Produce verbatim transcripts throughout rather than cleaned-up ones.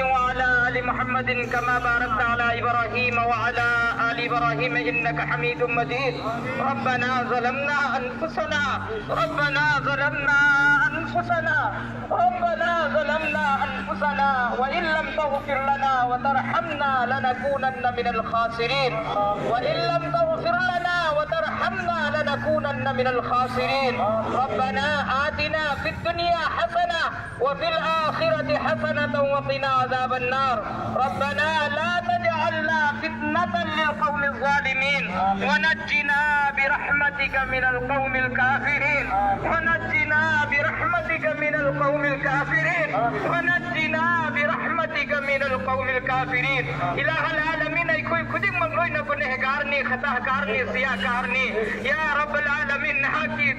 وعلى آل محمد كما باركت على إبراهيم وعلى آل إبراهيم إنك حميد مجيد. ربنا ظلمنا أنفسنا، ربنا ظلمنا أنفسنا، ربنا ظلمنا أنفسنا وإن لم تغفر لنا وترحمنا لنكونن من الخاسرين، وإن لم تغفر لنا وترحمنا لنكونن من الخاسرين. ربنا آتنا في الدنيا حسنة وفي الآخرة حسنة وقنا عذاب النار. ربنا لا تجعلنا فتنة للقوم الظالمين، ونجنا برحمتك من القوم الكافرين، ونجنا برحمتك من القوم الكافرين، ونجنا برحمتك من القوم الكافرين. إله العالمين، ꯑꯩꯈꯣꯏ ꯈꯨꯗꯤꯡꯃꯛ ꯂꯣꯏꯅ ꯒꯨꯅꯦꯍꯒꯥꯔꯅꯤ, ꯈꯇꯥꯍꯒꯥꯔꯅꯤ, ꯁꯤꯌꯥꯀꯥꯔꯅꯤ꯫ ꯌꯥ ꯔꯕꯜ ꯑꯥꯂꯃꯤꯟ, ꯅꯍꯥꯛꯀꯤ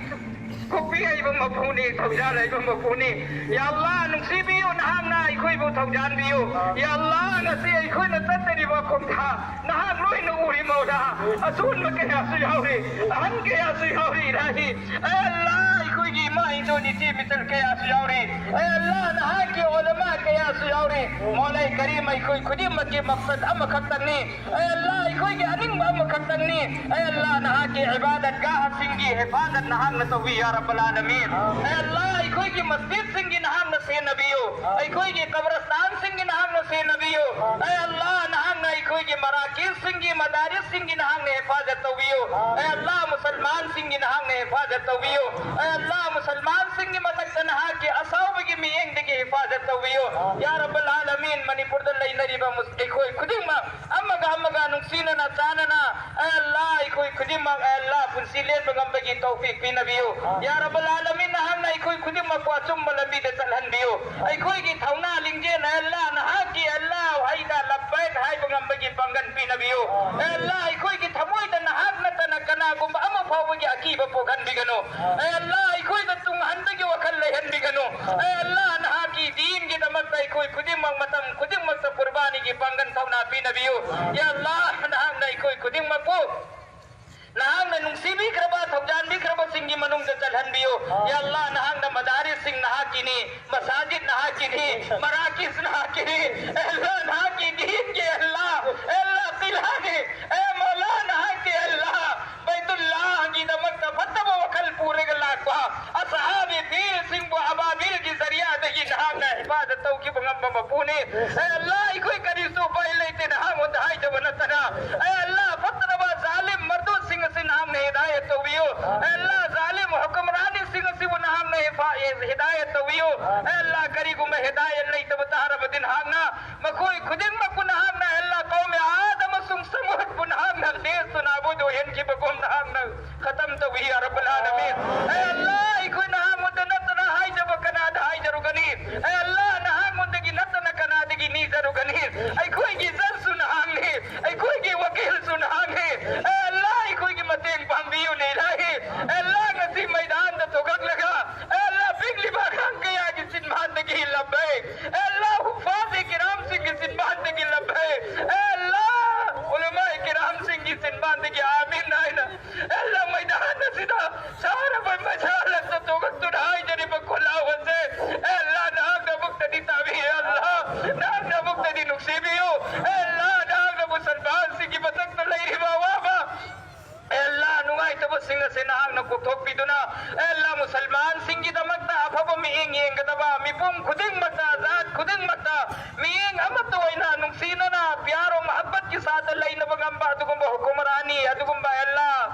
ꯀꯣꯛꯄꯤ ꯍꯩꯕ ꯃꯄꯨꯅꯤ, ꯊꯧꯖꯥꯜ ꯍꯩꯕ ꯃꯄꯨꯅꯤ꯫ ꯌꯥ ꯑꯜꯂꯥꯍ, ꯅꯨꯡꯁꯤꯕꯤꯌꯨ, ꯅꯍꯥꯛꯅ ꯑꯩꯈꯣꯏꯕꯨ ꯊꯧꯖꯥꯟꯕꯤꯌꯨ꯫ ꯌꯥ ꯑꯜꯂꯥꯍ, ꯉꯁꯤ ꯑꯩꯈꯣꯏꯅ ꯆꯠꯇꯔꯤꯕ ꯈꯣꯡꯊꯥꯡ ꯅꯍꯥꯛ ꯂꯣꯏꯅ ꯎꯔꯤ, ꯃꯧꯂꯥ꯫ ꯑꯁꯣꯟꯕ ꯀꯌꯥꯁꯨ ꯌꯥꯎꯔꯤ, ꯑꯍꯟ ꯀꯌꯥꯁꯨ ꯌꯥꯎꯔꯤ, ꯏꯂꯥꯍꯤ꯫ ꯑꯦ ꯑꯜꯂꯥꯍ, ꯑꯩꯈꯣꯏꯒꯤ ꯏꯃꯥ ꯏꯟꯗꯣꯟ ꯏꯆꯦ ꯃꯤꯆꯜ ꯀꯌꯥꯁꯨ ꯌꯥꯎꯔꯤ꯫ ꯑꯦ ꯑꯜꯂꯥꯍ, ꯅꯍꯥꯛꯀꯤ ꯎꯂꯃꯥ ꯀꯌꯥꯁꯨ ꯌꯥꯎꯔꯤ꯫ ꯃꯧꯂꯥꯏ ꯀꯔꯤꯝ, ꯑꯩꯈꯣꯏ ꯈꯨꯗꯤꯡꯃꯛꯀꯤ ꯃꯛꯁꯗ ꯑꯃꯈꯛꯇꯪꯅꯤ꯫ ꯑꯦ ꯑꯜꯂꯥꯍ, ꯑꯩꯈꯣꯏꯒꯤ ꯑꯅꯤꯡꯕ ꯑꯃꯈꯛꯇꯪꯅꯤ꯫ ꯑꯦ ꯑꯜꯂꯥꯍ, ꯅꯍꯥꯛꯀꯤ ꯏꯕꯥꯗꯠ ꯒꯥꯍꯁꯤꯡꯒꯤ ꯍꯤꯐꯥꯖꯠ ꯅꯍꯥꯛꯅ ꯇꯧꯕꯤ, ꯌꯥ ꯔꯕꯜ ꯑꯥꯂꯃꯤꯟ꯫ ꯑꯦ ꯑꯜꯂꯥꯍ, ꯑꯩꯈꯣꯏꯒꯤ ꯃꯁꯖꯤꯗꯁꯤꯡꯒꯤ ꯅꯍꯥꯛꯅ ꯁꯦꯟꯅꯕꯤꯌꯨ꯫ ꯑꯩꯈꯣꯏꯒꯤ ꯀꯕꯔꯁꯇꯥꯟꯁꯤꯡꯒꯤ ꯅꯍꯥꯛꯅ ꯁꯦꯟꯅꯕꯤꯌꯨ꯫ ꯑꯦ ꯑꯜꯂꯥꯍ, ꯅꯍꯥꯛꯅ ꯑꯩꯈꯣꯏꯒꯤ ꯃꯔꯥꯀꯤꯖꯁꯤꯡꯒꯤ, ꯃꯗꯥꯔꯤꯁꯁꯤꯡꯒꯤ ꯅꯍꯥꯛꯅ ꯍꯤꯐꯥꯖꯠ ꯇꯧꯕꯤꯌꯨ꯫ ꯑꯦ ꯑꯜꯂꯥꯍ, ꯃꯨꯁꯜꯃꯥꯟꯁꯤꯡꯒꯤ ꯅꯍꯥꯛꯅ ꯍꯤꯐꯥꯖꯠ ꯇꯧꯕꯤꯌꯨ꯫ ꯑꯦ ꯑꯜꯂꯥꯍ, ꯃꯨꯁꯜꯃꯥꯟꯁꯤꯡꯒꯤ ꯃꯊꯛꯇ ꯅꯍꯥꯛꯀꯤ ꯑꯁꯥꯎꯕꯒꯤ ꯃꯤꯠꯌꯦꯡꯗꯒꯤ ꯍꯤꯐꯥꯖꯠ ꯇꯧꯕꯤꯌꯨ꯫ ꯌꯥ ꯔꯕꯜ ꯑꯥꯂꯃꯤꯟ, ꯃꯅꯤꯄꯨꯔꯗ ꯂꯩꯅꯔꯤꯕ ꯃꯨꯁ-, ꯑꯩꯈꯣꯏ ꯈꯨꯗꯤꯡꯃꯛ ꯑꯃꯒ ꯑꯃꯒ ꯅꯨꯡꯁꯤꯅꯅ ꯆꯥꯟꯅꯅ, ꯑꯦ ꯑꯜꯂꯥꯍ, ꯑꯩꯈꯣꯏ ꯈꯨꯗꯤꯡꯃꯛ, ꯑꯦ ꯑꯜꯂꯥꯍ, ꯄꯨꯟꯁꯤ ꯂꯦꯟꯕ ꯉꯝꯕꯒꯤ ꯇꯧꯐꯤꯛ ꯄꯤꯅꯕꯤꯌꯨ꯫ ꯌꯥ ꯔꯕꯜ ꯑꯥꯂꯃꯤꯟ, ꯅꯍꯥꯛꯅ ꯑꯩꯈꯣꯏ ꯈꯨꯗꯤꯡꯃꯛꯄꯨ ꯑꯆꯨꯝꯕ ꯂꯝꯕꯤꯗ ꯆꯠꯍꯟꯕꯤꯌꯨ꯫ ꯑꯩꯈꯣꯏꯒꯤ ꯊꯧꯅꯥ ꯂꯤꯡꯖꯦꯜ, ꯑꯦ ꯑꯜꯂꯥꯍ, ꯅꯍꯥꯛꯀꯤ, ꯑꯦ ꯑꯜꯂꯥꯍ, ꯋꯥꯍꯩꯗ ꯂꯕꯕꯩꯛ ꯍꯥꯏꯕ ꯉꯝꯕꯒꯤ ꯄꯥꯡꯒꯜ ꯄꯤꯅꯕꯤꯌꯨ꯫ ꯑꯦ ꯑꯜꯂꯥꯍ, ꯑꯩꯈꯣꯏꯒꯤ ꯊꯃꯣꯏꯗ ꯅꯍꯥꯛ ꯅꯠꯇꯅ ꯀꯅꯥꯒꯨꯝꯕ ꯑꯃ ꯐꯥꯎꯕꯒꯤ ꯑꯀꯤꯕ ꯄꯣꯛꯍꯟꯕꯤꯒꯅꯨ꯫ ꯑꯦ ꯑꯜꯂꯥꯍ, ꯑꯩꯈꯣꯏꯗ ꯇꯨꯡꯍꯟꯕꯒꯤ ꯋꯥꯈꯜ ꯂꯩꯍꯟꯕꯤꯒꯅꯨ꯫ ꯑꯦ ꯑꯜꯂꯥꯍ, ꯅꯍꯥꯛꯀꯤ ꯗꯤꯟꯒꯤꯗꯃꯛꯇ ꯑꯩꯈꯣꯏ ꯈꯨꯗꯤꯡꯃꯛ ꯃꯇꯝ ꯈꯨꯗꯤꯡꯃꯛꯇ ꯀꯨꯔꯕꯥꯅꯤꯒꯤ ꯄꯥꯡꯒꯜ ꯊꯧꯅꯥ ꯄꯤꯅꯕꯤꯌꯨ꯫ ꯌꯥ ꯑꯜꯂꯥꯍ, ꯅꯍꯥꯛꯅ ꯑꯩꯈꯣꯏ ꯈꯨꯗꯤꯡꯃꯛꯄꯨ ꯅꯍꯥꯛꯅ ꯅꯨꯡꯁꯤꯕꯤꯈ꯭ꯔꯕ, ꯊꯧꯖꯥꯟꯕꯤꯈ꯭ꯔꯕꯁꯤꯡꯒꯤ ꯃꯅꯨꯡꯗ ꯆꯜꯍꯟꯕꯤꯌꯨ꯫ ꯌꯥ ꯑꯜꯂꯥꯍ, ꯅꯍꯥꯛꯅ ꯃꯗꯥꯔꯤꯁꯁꯤꯡ ꯅꯍꯥꯛꯀꯤꯅꯤ, ꯃꯁꯥꯖꯤꯗ ꯅꯍꯥꯛꯀꯤꯅꯤ, ꯃꯔꯥꯀꯤꯁ ꯅꯍꯥꯛꯀꯤ, ꯑꯦ ꯑꯜꯂꯥ, ꯅꯍꯥꯛꯀꯤ ꯗꯤꯟꯒꯤ ꯑꯦ ꯑꯜꯂꯥ, ꯑꯦ ꯑꯜꯂꯥ, ꯀꯤꯂꯥꯅꯤ, ꯑꯦ ꯃꯧꯂꯥ, ꯅꯍꯥꯛꯀꯤ ꯑꯦ ꯑꯜꯂꯥ, ꯕꯩꯇꯨꯜꯂꯥꯍꯒꯤꯗꯃꯛꯇ ꯐꯠꯇꯕ ꯋꯥꯈꯜ ꯄꯨꯔꯒ ꯂꯥꯛꯄ ꯑꯁꯍꯥꯕꯤ ꯐꯤꯜꯁꯤꯡꯕꯨ ꯑꯕꯥꯕꯤꯜꯒꯤ ꯖꯔꯤꯌꯥꯗꯒꯤ ꯅꯍꯥꯛꯅ ꯍꯤꯐꯥꯖꯠ ꯇꯧꯈꯤꯕ ꯉꯝꯕ ꯃꯄꯨꯅꯤ꯫ ꯑꯦ ꯑꯜꯂꯥ, ꯑꯩꯈꯣꯏ ꯀꯔꯤꯁꯨ ꯎꯄꯥꯏ ꯂꯩꯇꯦ ꯅꯍꯥꯛꯉꯣꯟꯗ ꯍꯥꯏꯖꯕ ꯅꯠꯇꯅ꯫ ꯑꯦ ꯑꯜꯂꯥ, ꯐꯠꯇ꯭ꯔꯕ ꯖꯥꯂꯤꯝ ꯃꯔꯗꯨꯠꯁꯤꯡ ꯑꯁꯤ ꯅꯍꯥꯛꯅ ꯍꯤꯗꯥꯌꯠ ꯇꯧꯕꯤꯌꯨ꯫ ꯑꯦ ꯑꯜꯂꯥ, ꯖꯥꯂꯤꯝ ꯍꯨꯀꯝꯔꯥꯅꯤꯁꯤꯡ ꯑꯁꯤꯕꯨ ꯅꯍꯥꯛꯅ ꯍꯤꯐꯥ-, ꯍꯤꯗꯥꯌꯠ ꯇꯧꯕꯤꯌꯨ꯫ ꯑꯦ ꯑꯜꯂꯥ, ꯀꯔꯤꯒꯨꯝꯕ ꯍꯤꯗꯥꯌꯠ ꯂꯩꯇꯕ ꯇꯥꯔꯕꯗꯤ ꯅꯍꯥꯛꯅ ꯃꯈꯣꯏ ꯈꯨꯗꯤꯡꯃꯛꯄꯨ ꯅꯍꯥꯛꯅ ꯑꯦ ꯑꯜꯂꯥ ꯀꯧꯃꯦ ꯑꯥꯗꯝ ꯑꯃꯁꯨꯡ ꯁꯃꯨꯗꯄꯨ ꯅꯍꯥꯛꯅ ꯂꯦꯁꯇꯨꯅ ꯑꯕꯨꯗ ꯑꯣꯏꯍꯟꯈꯤꯕꯒꯨꯝ ꯅꯍꯥꯛꯅ ꯈꯇꯝ ꯇꯧꯏ ꯌꯥ ꯔꯕꯨꯜ ꯑꯥꯂꯃꯤꯟ꯫ ꯑꯦ ꯑꯜꯂꯥ, ꯑꯩꯈꯣꯏ ꯅꯍꯥꯛꯉꯣꯟꯗ ꯅꯠꯇꯅ ꯍꯥꯏꯖꯕ ꯀꯅꯥꯗ ꯍꯥꯏꯖꯔꯨꯒꯅꯤ? ꯑꯦ ꯑꯜꯂꯥ, ꯅꯍꯥꯛꯉꯣꯟꯗꯒꯤ ꯅꯠꯇꯅ ꯀꯅꯥꯗꯒꯤ ꯅꯤꯖꯔꯨꯒꯅꯤ? ꯑꯩꯈꯣꯏꯒꯤ ꯖꯠꯁꯨ ꯅꯍꯥꯛꯅꯤ, ꯑꯩꯈꯣꯏꯒꯤ ꯋꯀꯤꯜꯁꯨ ꯅꯍꯥꯛꯅꯤ꯫ ꯑꯦ ꯑꯜꯂꯥ, ꯑꯩꯈꯣꯏꯒꯤ ꯃꯇꯦꯡ ꯄꯥꯡꯕꯤꯌꯨꯅꯦ ꯏꯂꯥꯍꯤ꯫ ꯑꯦ ꯑꯜꯂꯥ, ꯉꯁꯤ ꯃꯩꯗꯥꯟꯗ ꯊꯣꯛꯂꯛꯂꯒ ꯑꯦ ꯑꯜꯂꯥ, ꯄꯤꯛꯂꯤꯕ ꯑꯉꯥꯡ ꯀꯌꯥꯒꯤ ꯆꯤꯟꯕꯥꯟꯗꯒꯤ ꯂꯕꯩ, ꯑꯦ ꯑꯜꯂꯥ, ꯍꯨꯐꯥꯖ ꯀꯤꯔꯥꯝꯁꯤꯡꯒꯤ ꯆꯤꯟꯕꯥꯟꯗꯒꯤ ꯂꯕꯩ, ꯑꯦ ꯑꯜꯂꯥ, ꯎꯂꯃꯥ ꯀꯤꯔꯥꯝꯁꯤꯡꯒꯤ ꯆꯤꯟꯕꯥꯟꯗꯒꯤ ꯑꯥꯃꯤꯟ ꯍꯥꯏꯅ, ꯑꯦ ꯑꯜꯂꯥ, ꯃꯩꯗꯥꯟ ꯑꯁꯤꯗ ꯁꯥꯔꯕ ꯃꯩꯁꯥ ꯂꯛꯇ ꯊꯣꯛꯂꯛꯇꯨꯅ ꯍꯥꯏꯖꯔꯤꯕ ꯈꯨꯜꯂꯥꯎ ꯑꯁꯦ, ꯑꯦ ꯑꯜꯂꯥ, ꯅꯍꯥꯛꯅ ꯑꯃꯨꯛꯇꯗꯤ ꯇꯥꯕꯤꯌꯨ, ꯑꯦ ꯑꯜꯂꯥ, ꯅꯍꯥꯛꯅ ꯑꯃꯨꯛꯇꯗꯤ ꯅꯨꯡꯁꯤꯕꯤꯌꯨ, ꯑꯦ ꯑꯜꯂꯥ, ꯅꯍꯥꯛꯅ ꯃꯨꯁꯜꯃꯥꯟꯁꯤꯡꯒꯤ ꯃꯊꯛꯇ ꯂꯩꯔꯤꯕ ꯑꯋꯥꯕ, ꯑꯦ ꯑꯜꯂꯥ, ꯅꯨꯡꯉꯥꯏꯇꯕꯁꯤꯡ ꯑꯁꯤ ꯅꯍꯥꯛꯅ ꯀꯣꯛꯊꯣꯛꯄꯤꯗꯨꯅ, ꯑꯦ ꯑꯜꯂꯥ, ꯃꯨꯁꯜꯃꯥꯟꯁꯤꯡꯒꯤꯗꯃꯛꯇ ꯑꯐꯕ ꯃꯤꯠꯌꯦꯡ ꯌꯦꯡꯒꯗꯕ ꯃꯤꯄꯨꯝ ꯈꯨꯗꯤꯡꯃꯛꯇ, ꯖꯥꯠ ꯈꯨꯗꯤꯡꯃꯛꯇ ꯃꯤꯠꯌꯦꯡ ꯑꯃꯠꯇ ꯑꯣꯏꯅ ꯅꯨꯡꯁꯤꯅꯅ ꯄ꯭ꯌꯥꯔ ꯑꯣ ꯃꯍꯕꯠꯀꯤ ꯁꯥꯠꯇ ꯂꯩꯅꯕ ꯉꯝꯕ ꯑꯗꯨꯒꯨꯝꯕ ꯍꯨꯀꯨꯃꯔꯥꯅꯤ, ꯑꯗꯨꯒꯨꯝꯕ ꯑꯦ ꯑꯜꯂꯥ,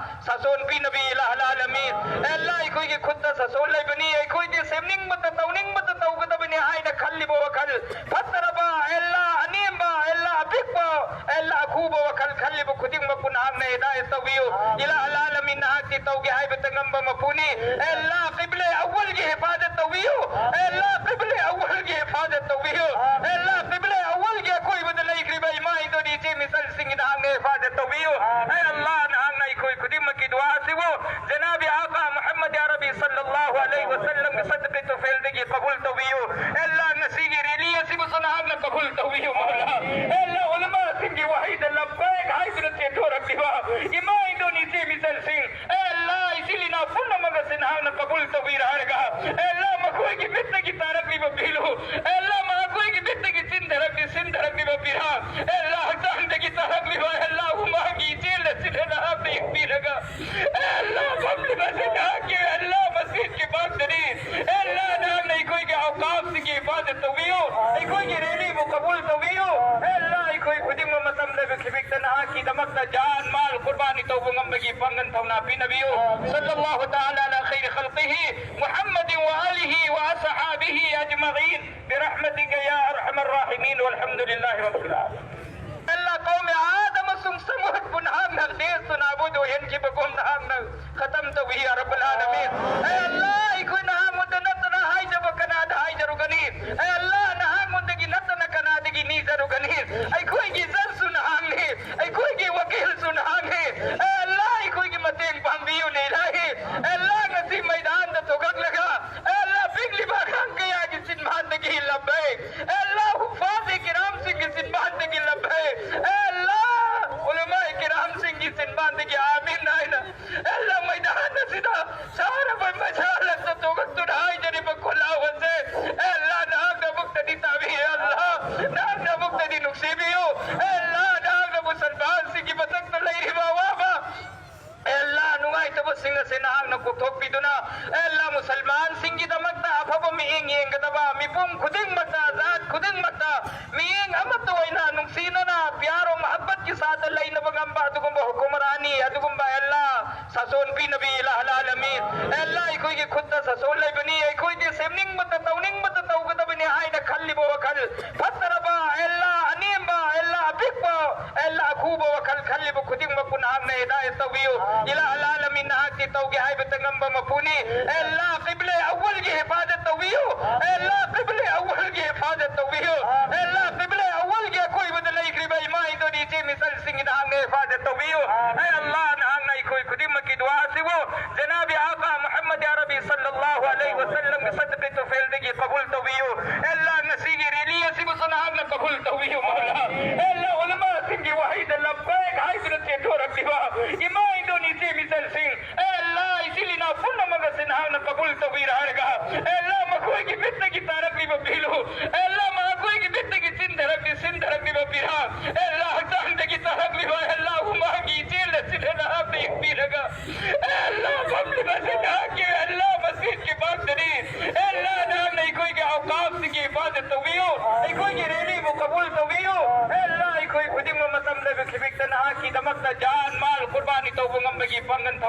ꯁꯥꯁꯣꯟ ꯄꯤꯅꯕꯤ ꯏꯂꯥꯍ ꯑꯜ ꯑꯥꯂꯃꯤꯟ꯫ ꯑꯦ ꯑꯜꯂꯥ, ꯑꯩꯈꯣꯏꯒꯤ ꯈꯨꯠꯇ ꯁꯥꯁꯣꯟ ꯂꯩꯕꯅꯤ, ꯑꯩꯈꯣꯏꯗꯤ ꯁꯦꯝꯅꯤꯡꯕꯇ ꯇꯧꯅꯤꯡꯕꯇ ꯇꯧꯒꯗꯕꯅꯤ ꯍꯥꯏꯅ ꯈꯜꯂꯤꯕ ꯋꯥꯈꯜ ꯐꯠꯇꯔꯕ, ꯑꯦ ꯑꯜꯂꯥ, ꯑꯅꯦꯝꯕ, ꯑꯦ ꯑꯜꯂꯥ, ꯑꯄꯤꯛꯄ, ꯑꯦ ꯑꯜꯂꯥ, ꯑꯈꯨꯕ ꯋꯥꯈꯜ ꯈꯜꯂꯤꯕ ꯈꯨꯗꯤꯡꯃꯛꯄꯨ ꯅꯍꯥꯛꯅ ꯍꯤꯗꯥꯌꯠ ꯇꯧꯕꯤꯌꯨ꯫ ꯏꯂꯥꯍ ꯑꯜ ꯑꯥꯂꯃꯤꯟ, ꯅꯍꯥꯛꯇꯤ ꯇꯧꯒꯦ ꯍꯥꯏꯕꯇ ꯉꯝꯕ ꯃꯄꯨꯅꯤ꯫ ꯑꯦ ꯑꯜꯂꯥ, ꯀꯤꯕ꯭ꯂꯦ ꯑꯋꯜꯒꯤ ꯍꯤꯐꯥꯖꯠ ꯇꯧꯕꯤꯌꯨ꯫ ꯑꯦ ꯑꯜꯂꯥ, ꯀꯤꯕ꯭ꯂꯦ ꯑꯋꯜꯒꯤ ꯍꯤꯐꯥꯖꯠ ꯇꯧꯕꯤꯌꯨ꯫ ꯑꯦ ꯑꯜꯂꯥ, ꯀꯤꯕ꯭ꯂꯦ ꯑꯋꯜꯒꯤ ꯑꯀꯣꯏꯕꯗ ꯂꯩꯈ꯭ꯔꯤꯕ ꯏꯃꯥ ꯏꯟꯗꯣꯅꯦꯁꯤꯌꯥ ꯃꯤꯁꯜꯁꯤꯡꯒꯤ ꯅꯍꯥꯛꯅ ꯍꯤꯐꯥꯖꯠ ꯇꯧꯕꯤꯌꯨ꯫ ꯑꯦ ꯑꯜꯂꯥ, ꯅꯍꯥꯛꯅ ꯑꯩꯈꯣꯏ ꯈꯨꯗꯤꯡꯃꯛꯀꯤ ꯗꯨꯋꯥ ꯑꯁꯤꯕꯨ ꯖꯅꯥꯕꯤ ꯑꯥꯀꯥ ꯃꯨꯍꯝꯃꯗ ꯑꯔꯕꯤ ꯁꯜꯂꯜꯂꯥꯍꯨ ꯑꯂꯩꯍꯤ ꯋꯁꯜꯂꯝꯒꯤ ꯁꯗꯀꯥ ꯇꯨꯐꯦꯜꯗꯒꯤ ꯀꯕꯨꯜ ꯇꯧꯕꯤꯌꯨ꯫ ꯑꯦ ꯑꯜꯂꯥ, ꯉꯁꯤꯒꯤ ꯔꯦꯂꯤ ꯑꯁꯤꯕꯨꯁꯨ ꯅꯍꯥꯛꯅ ꯀꯕꯨꯜ ꯇꯧꯕꯤꯌꯨ, ꯃꯧꯂꯥ꯫ ꯑꯦ ꯑꯜꯂꯥ, ꯎꯂꯃꯥꯁꯤꯡꯒꯤ ꯋꯥꯍꯩꯗ ꯂꯕꯦꯛ ꯍꯥꯏꯗꯨꯅ ꯆꯦꯟꯊꯣꯔꯛꯂꯤꯕ ꯏꯃꯥ ꯏꯟꯗꯣꯅꯦꯁꯤꯌꯥ ꯃꯤꯁꯜꯁꯤꯡ, ꯑꯦ ꯑꯜꯂꯥ, ꯏꯆꯤꯜ ꯏꯅꯥꯎ ꯄꯨꯝꯅꯃꯛ ꯑꯁꯤ ꯅꯍꯥꯛꯅ ꯀꯕꯨꯜ ꯇꯧꯕꯤꯔ ꯍꯥꯏꯔꯒ, ꯑꯦ ꯑꯜꯂꯥ, ꯃꯈꯣꯏꯒꯤ ꯃꯤꯠꯇꯒꯤ ꯇꯥꯔꯛꯂꯤꯕ ꯄꯤꯂꯨ, ꯑꯦ ꯉꯝꯕꯒꯤ ꯄꯥꯡꯒꯜ ꯊꯧꯅꯥ ꯄꯤꯅꯕꯤꯌꯨ. صلى الله تعالى على خير خلقه محمد وآله وأصحابه أجمعين برحمتك يا أرحم الراحمين والحمد لله رب العالمين. ꯑꯜꯂꯥ, ꯀꯧꯃꯦ ꯑꯥꯗꯝ ꯑꯃꯁꯨꯡ ꯁꯃꯨꯗꯄꯨ ꯅꯍꯥꯛꯅ ꯗꯦꯁꯇꯨ ꯅꯥꯕꯨꯗ ꯑꯣꯏꯍꯟꯈꯤꯕꯒꯨꯝ ꯅꯍꯥꯛꯅ ꯈꯇꯝ ꯇꯧꯏ ꯌꯥ ꯔꯕꯜ ꯑꯥꯂꯃꯤꯟ. ꯑꯦ ꯑꯜꯂꯥ, ꯑꯩꯈꯣꯏ ꯅꯍꯥꯛꯉꯣꯟꯗ ꯅꯠꯇꯅ ꯍꯥꯏꯖꯕ ꯀꯅꯥꯗ ꯍꯥꯏꯖꯔꯨꯒꯅꯤ? ꯑꯦ ꯑꯜꯂꯥ, ꯅꯍꯥꯛꯉꯣꯟꯗꯒꯤ ꯅꯠꯇꯅ ꯀꯅꯥꯗꯒꯤ ꯅꯤꯖꯔꯨꯒꯅꯤ? ꯑꯩꯈꯣꯏꯒꯤ ꯖꯖꯁꯨ ꯅꯍꯥꯛꯅꯤ, ꯑꯩꯈꯣꯏꯒꯤ ꯋꯀꯤꯜꯁꯨ ꯅꯍꯥꯛꯅꯤ. ꯑꯦ ꯑꯜꯂꯥ, ꯑꯩꯈꯣꯏꯒꯤ ꯃꯇꯦꯡ ꯄꯥꯡꯕꯤꯌꯨꯅꯦ ꯏꯂꯥꯍꯤ. ꯑꯦ ꯑꯜꯂꯥ, ꯉꯁꯤ ꯃꯩꯗꯥꯟꯗ ꯊꯣꯛꯂꯛꯂꯒ, ꯑꯦ ꯑꯜꯂꯥ, ꯄꯤꯛꯂꯤꯕ ꯑꯉꯥꯡ ꯀꯌꯥꯒꯤ ꯆꯤꯟꯕꯥꯟꯗꯒꯤ ꯂꯕꯩꯛ, ꯑꯦ ꯑꯜꯂꯥ, ꯍꯨꯐꯥꯖ ꯀꯤꯔꯥꯝꯁꯤꯡꯒꯤ ꯆꯤꯟꯕꯥꯟꯗꯒꯤ ꯂꯕꯩꯛ, ꯑꯦ ꯑꯜꯂꯥ, ꯎꯂꯃꯥ ꯀꯤꯔꯥꯝꯁꯤꯡꯒꯤ ꯆꯤꯟꯕꯥꯟꯗꯒꯤ ꯑꯥꯃꯤꯟ ꯍꯥꯏꯅ, ꯑꯦ ꯑꯜꯂꯥ, ꯃꯩꯗꯥꯟ ꯑꯁꯤꯗ ꯁꯥꯔꯕ ꯃꯩꯁꯥ ꯍꯜꯂꯛꯇ ꯊꯣꯛꯂꯛꯇꯨꯅ ꯍꯥꯏꯖꯔꯤꯕ ꯈꯨꯜꯂꯥꯎ ꯑꯁꯦ, ꯑꯦ ꯑꯜꯂꯥ, ꯅꯍꯥꯛꯅ ꯑꯃꯨꯛꯇꯗꯤ ꯇꯥꯕꯤꯌꯨ, ꯑꯦ ꯑꯜꯂꯥ, ꯅꯍꯥꯛꯅ ꯑꯃꯨꯛꯇꯗꯤ ꯅꯨꯡꯁꯤꯕꯤꯌꯨ, ꯑꯦ ꯑꯜꯂꯥ, ꯅꯍꯥꯛꯅ ꯃꯨꯁꯜꯃꯥꯟꯁꯤꯡꯒꯤ ꯃꯊꯛꯇ ꯂꯩꯔꯤꯕ ꯑꯋꯥꯕ, ꯑꯦ ꯑꯜꯂꯥ, ꯅꯨꯡꯉꯥꯏꯇꯕꯁꯤꯡ ꯑꯁꯤ ꯅꯍꯥꯛꯅ ꯀꯣꯛꯊꯣꯛꯄꯤꯗꯨꯅ, ꯑꯦ ꯑꯜꯂꯥ, ꯃꯨꯁꯜꯃꯥꯟꯁꯤꯡꯒꯤꯗꯃꯛꯇ ꯑꯐꯕ ꯃꯤꯠꯌꯦꯡ ꯌꯦꯡꯒꯗꯕ, ꯃꯤꯄꯨꯝ ꯈꯨꯗꯤꯡꯃꯛꯇ, ꯖꯥꯠ ꯈꯨꯗꯤꯡꯃꯛꯇ ꯃꯤꯠꯌꯦꯡ ꯑꯃꯠꯇ ꯑꯣꯏꯅ ꯅꯨꯡꯁꯤꯅꯅ ꯄꯤꯌꯥꯔ ꯑꯣ ꯃꯍꯕꯠꯀꯤ ꯁꯥꯠꯇ ꯂꯩꯅꯕ ꯉꯝꯕ ꯑꯗꯨꯒꯨꯝꯕ ꯍꯨꯀꯨꯃꯔꯥꯅꯤ, ꯑꯗꯨꯒꯨꯝꯕ, ꯑꯦ ꯑꯜꯂꯥ, ꯁꯥꯁꯣꯟ ꯄꯤꯅꯕꯤ, ꯏꯂꯥꯍ ꯑꯜ ꯑꯥꯂꯃꯤꯟ. ꯑꯦ ꯑꯜꯂꯥ, ꯑꯩꯈꯣꯏꯒꯤ ꯈꯨꯠꯇ ꯁꯥꯁꯣꯟ ꯂꯩꯕꯅꯤ, ꯑꯩꯈꯣꯏꯗꯤ ꯁꯦꯝꯅꯤꯡꯕꯇ ꯇꯧꯅꯤꯡꯕꯇ ꯇꯧꯒꯗꯕꯅꯤ ꯍꯥꯏꯅ ꯈꯜꯂꯤꯕ ꯋꯥꯈꯜ ꯐꯠꯇꯔꯕ, ꯑꯦ ꯑꯜꯂꯥ, ꯑꯅꯦꯝꯕ, ꯑꯦ ꯑꯜꯂꯥ, ꯑꯄꯤꯛꯄ, ꯑꯦ ꯑꯜꯂꯥ, ꯑꯈꯨꯕ ꯋꯥꯈꯜ ꯈꯜꯂꯤꯕ ꯈꯨꯗꯤꯡꯃꯛꯄꯨ ꯅꯍꯥꯛꯅ ꯍꯤꯗꯥꯌꯠ ꯇꯧꯕꯤꯌꯨ. ꯏꯂꯥꯍ ꯑꯜ ꯑꯥꯂꯃꯤꯟ, ꯅꯍꯥꯛꯇꯤ ꯇꯧꯒꯦ ꯍꯥꯏꯕꯇ ꯉꯝꯕ ꯃꯄꯨꯅꯤ. ꯑꯦ ꯑꯜꯂꯥ, ꯀꯤꯕ꯭ꯂꯦ ꯑꯋꯜꯒꯤ ꯍꯤꯐꯥꯖꯠ ꯇꯧꯕꯤꯌꯨ. ꯑꯦ ꯑꯜꯂꯥ, ꯀꯤꯕ꯭ꯂꯦ ꯑꯋꯜꯒꯤ ꯍꯤꯐꯥꯖꯠ ꯇꯧꯕꯤꯌꯨ. ꯑꯦ ꯑꯜꯂꯥ, ꯀꯤꯕ꯭ꯂꯦ ꯑꯋꯜꯒꯤ ꯑꯀꯣꯏꯕꯗ ꯂꯩꯈ꯭ꯔꯤꯕ ꯏꯃꯥ ꯏꯟꯗꯣꯅꯤ ꯏꯆꯦ ꯃꯤꯆꯜꯁꯤꯡꯒꯤ ꯅꯍꯥꯛꯅ ꯍꯤꯐꯥꯖꯠ ꯇꯧꯕꯤꯌꯨ. ꯑꯦ ꯑꯜꯂꯥ, ꯅꯍꯥꯛꯅ ꯑꯩꯈꯣꯏ ꯈꯨꯗꯤꯡꯃꯛꯀꯤ ꯗꯨꯋꯥ ꯑꯁꯤꯕꯨ ꯖꯅꯥꯕꯤ ꯑꯥꯀꯥ ꯃꯨꯍꯝꯃꯗ ꯑꯔꯕꯤ ꯁꯜꯂꯜꯂꯥꯍꯨ ꯑꯂꯩꯍꯤ ꯋꯁꯜꯂꯝꯒꯤ ꯁꯗꯀꯥ ꯇꯨꯐꯦꯜꯗꯒꯤ ꯀꯕꯨꯜ ꯇꯧꯕꯤꯌꯨ. ꯑꯦ ꯑꯜꯂꯥ, ꯉꯁꯤꯒꯤ ꯔꯦꯂꯤ ꯑꯁꯤꯕꯨꯁꯨ ꯅꯍꯥꯛꯅ ꯀꯕꯨꯜ ꯇꯧꯕꯤꯌꯨ, ꯃꯧꯂꯥ. ꯑꯦ ꯑꯜꯂꯥ, ꯎꯂꯃꯥꯁꯤꯡꯒꯤ ꯋꯥꯍꯩꯗ ꯂꯕꯩꯛ ꯍꯥꯏꯗꯨꯅ ꯆꯦꯟꯊꯣꯔꯛꯂꯤꯕ ꯏꯃꯥ ꯏꯟꯗꯣꯅꯤ ꯏꯆꯦ ꯃꯤꯆꯜꯁꯤꯡ, ꯑꯦ ꯑꯜꯂꯥ, ꯏꯆꯤꯜ ꯏꯅꯥꯎ ꯄꯨꯝꯅꯃꯛ ꯑꯁꯤ ꯅꯍꯥꯛꯅ ꯀꯕꯨꯜ ꯇꯧꯕꯤꯔ ꯍꯥꯏꯔꯒ, ꯑꯦ ꯑꯜꯂꯥ, ꯃꯈꯣꯏꯒꯤ ꯃꯤꯠꯇꯒꯤ ꯇꯥꯔꯛꯂꯤꯕ ꯄꯤꯂꯨ, ꯑꯦ ꯑꯜꯂꯥ, ꯃꯈꯣꯏꯒꯤ ꯃꯤꯠꯇꯒꯤ ꯆꯤꯟꯊꯔꯛꯂꯤ, ꯆꯤꯟꯊꯔꯛꯂꯤꯕ ꯄꯤꯔꯥꯡ, ꯑꯦ ꯑꯜꯂꯥ, ꯍꯛꯆꯥꯡꯗꯒꯤ ꯇꯥꯔꯛꯂꯤꯕ, ꯑꯦ ꯑꯜꯂꯥ, ꯍꯨꯃꯥꯡꯒꯤ ꯏꯆꯦꯜ ꯑꯁꯤꯗ ꯅꯍꯥꯛꯅ ꯌꯦꯡꯕꯤꯔꯒ, ꯑꯦ ꯑꯜꯂꯥ, ꯐꯝꯂꯤꯕ ꯑꯁꯤ ꯅꯍꯥꯛꯀꯤ, ꯑꯦ ꯑꯜꯂꯥ, ꯃꯁꯖꯤꯗꯀꯤ ꯃꯥꯡꯗꯅꯤ. ꯑꯦ ꯑꯜꯂꯥ, ꯅꯍꯥꯛꯅ ꯑꯩꯈꯣꯏꯒꯤ ꯑꯧꯀꯥꯐꯁꯤꯡꯒꯤ ꯍꯤꯐꯥꯖꯠ ꯇꯧꯕꯤꯌꯨ, ꯑꯩꯈꯣꯏꯒꯤ ꯔꯦꯂꯤꯕꯨ ꯀꯕꯨꯜ ꯇꯧꯕꯤꯌꯨ.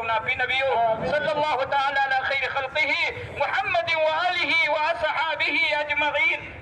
ꯅꯥꯄꯤꯅꯕꯤꯌꯨ꯫ صلى الله تعالى على خير خلقه محمد وآله وأصحابه أجمعين.